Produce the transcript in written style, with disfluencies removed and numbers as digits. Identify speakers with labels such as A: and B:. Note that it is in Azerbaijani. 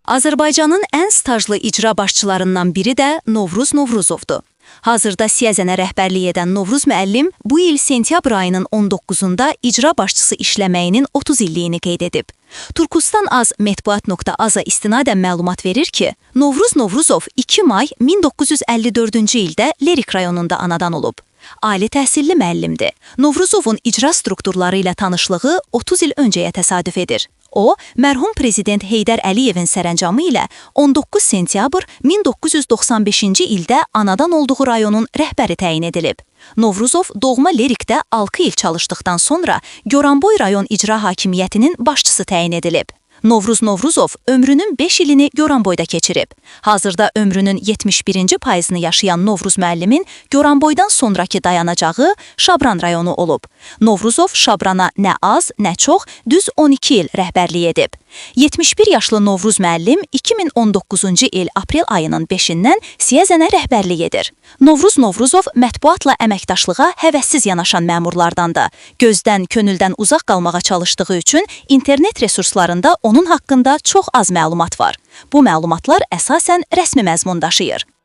A: Azərbaycanın ən stajlı icra başçılarından biri də Novruz Novruzovdur. Hazırda Siyəzənə rəhbərlik edən Novruz müəllim bu il sentyabr ayının 19-da icra başçısı işləməyinin 30 illiyini qeyd edib. Turkustan Az mətbuat.az-a istinadən məlumat verir ki, Novruz Novruzov 2 may 1954-cü ildə Lerik rayonunda anadan olub. Ali təhsilli müəllimdir. Novruzovun icra strukturları ilə tanışlığı 30 il öncəyə təsadüf edir. O, mərhum prezident Heydər Əliyevin sərəncamı ilə 19 sentyabr 1995-ci ildə anadan olduğu rayonun rəhbəri təyin edilib. Novruzov doğma Lerikdə 6 il çalışdıqdan sonra Goranboy rayon icra hakimiyyətinin başçısı təyin edilib. Novruz Novruzov ömrünün 5 ilini Goranboyda keçirib. Hazırda ömrünün 71-ci payızını yaşayan Novruz müəllimin Goranboydan sonrakı dayanacağı Şabran rayonu olub. Novruzov Şabrana nə az, nə çox, düz 12 il rəhbərlik edib. 71 yaşlı Novruz müəllim 2019-cu il aprel ayının 5-dən Siyəzənə rəhbərlik edir. Novruz Novruzov mətbuatla əməkdaşlığa həvəssiz yanaşan məmurlardandır. Gözdən, könüldən uzaq qalmağa çalışdığı üçün internet resurslarında onun haqqında çox az məlumat var. Bu məlumatlar əsasən rəsmi məzmun daşıyır.